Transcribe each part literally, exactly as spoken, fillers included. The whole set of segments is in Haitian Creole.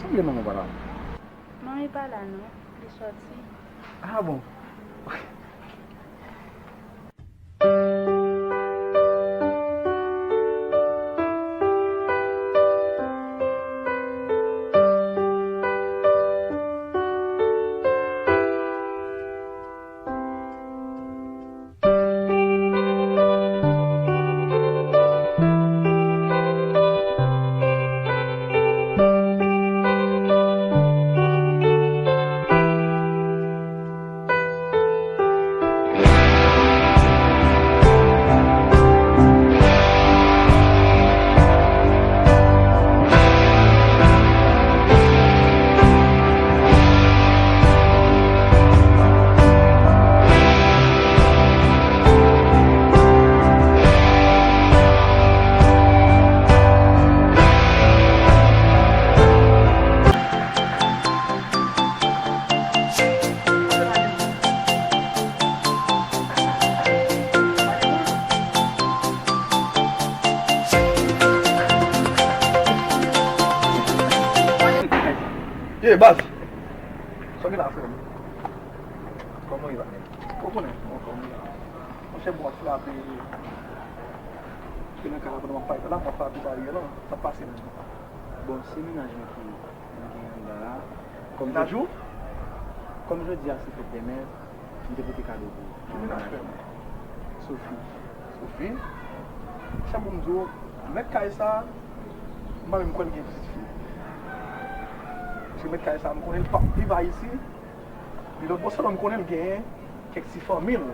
Ki vle manman pa la? Manmi pa la non, li sòti. Ah bon? Ye, baz. Sa w gen la, frè m? Kòman w ye la, menm? Ou konnen, mwen kòm la. Monchè, m ap frape. Ke nan ka la pandan m ap pale la, m ap frape baryè lan. Sa k pase menm? Bon, se mennaj mwen ki, mwen gen anndan la. Kòm jodi a se fèt dè mè, m te pote kado pou, pou mennaj mwen. Sophie. Sophie? Sa pou m di w, mèt kay sa, m pa menm kwè l gen pitit fi. Paske mèt kay sa, m konnen l p ap viv Ayiti. Li lòt bò, sèlman m konnen l genyen kèk ti fanmi l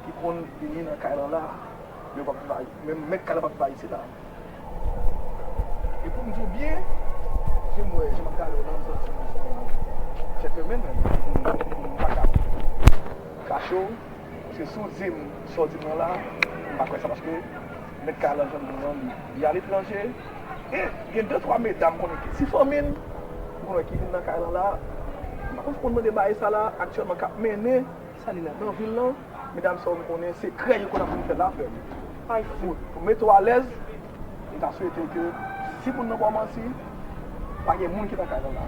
ki konn vini nan kay lan la. Men yo p ap viv Ay-, men mèt kay la p ap viv Ayiti la. E pou m di w byen, jan m wè, jan m ap gade w la, m santi m se yon gentleman, men m, m pa ka kache w. Paske si w di m sa w di m nan la, m pa kwè sa, paske mèt kay lan, jan m di w lan, li, li aletranje. E gen de twa medam konnen ki ti fanmi l, ou konnen ki vin nan kay lan la. M pa konn si w konn tande bagay sa la, aktyèlman k ap mennen nan vil lan. Medam sa yo m konnen sekrè yo konn ap vin fè la, frè m. Ay fout, pou mete w alèz, m ta swete ke si moun nan ba w manti, pa gen moun ki nan kay lan la.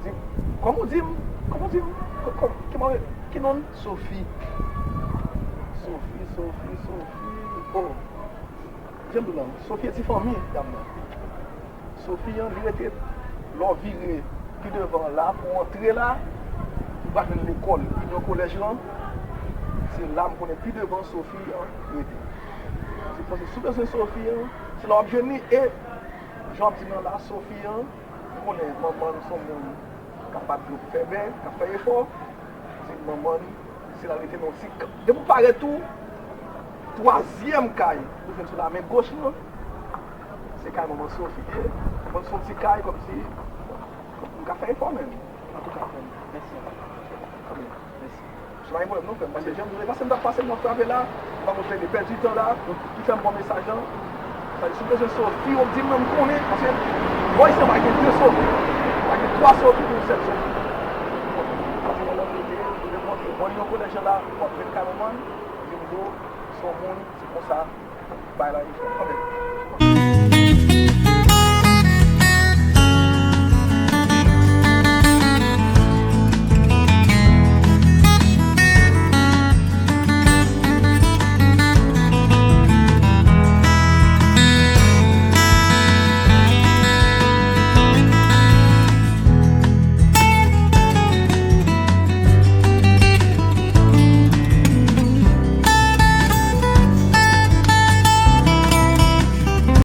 Di, kòman w di m? Kòman w di m? Kò-, kò-, ki mare, ki non l? Sophie. Sophie, Sophie, Sophie. Oh. Jan m di w lan, Sophie e ti fanmi dam nan. Sophie an, li rete, lè w vire pi devan la, pou w antre la, ou pral jwenn lekòl, inyon kolèj lan. Se la m konnen pi devan Sophie an rete. Se paske si w bezwen Sophie an, se la w ap jwenn li. E jan w ap di m nan la, Sophie an, m konnen manman l se yon moun k ap bat dlo pou fè bè, k ap fè efò. Se manman l, se la l rete nan yon ti k-, depi w parèt tou, twazyèm kay ou jwenn sou lamen goch lan, se kay manman Sophie. Manman se yon ti kay kòmsi, m ka fè efò menm. Antouka, frè m, mèsi anpil. Anben, mèsi. Se pa gen pwoblèm non, frè m. Paske jan m di w, e pa se m t ap pase, m t ap frape la, m pa konn plede pèdi tan la, ki fè m pran mesaj lan. Sa di, si w bezwen Sophie, w ap di m nan, m konnen, paske bò isit pa gen de Sophie. Pa gen twa Sophie pou yon sèl Sophie. Paske nan lòt kote, ou demontre bò yon kolèj la, w ap jwenn kay manman l, epi m di w, se yon moun, se konsa, bay la, e fè. Anben,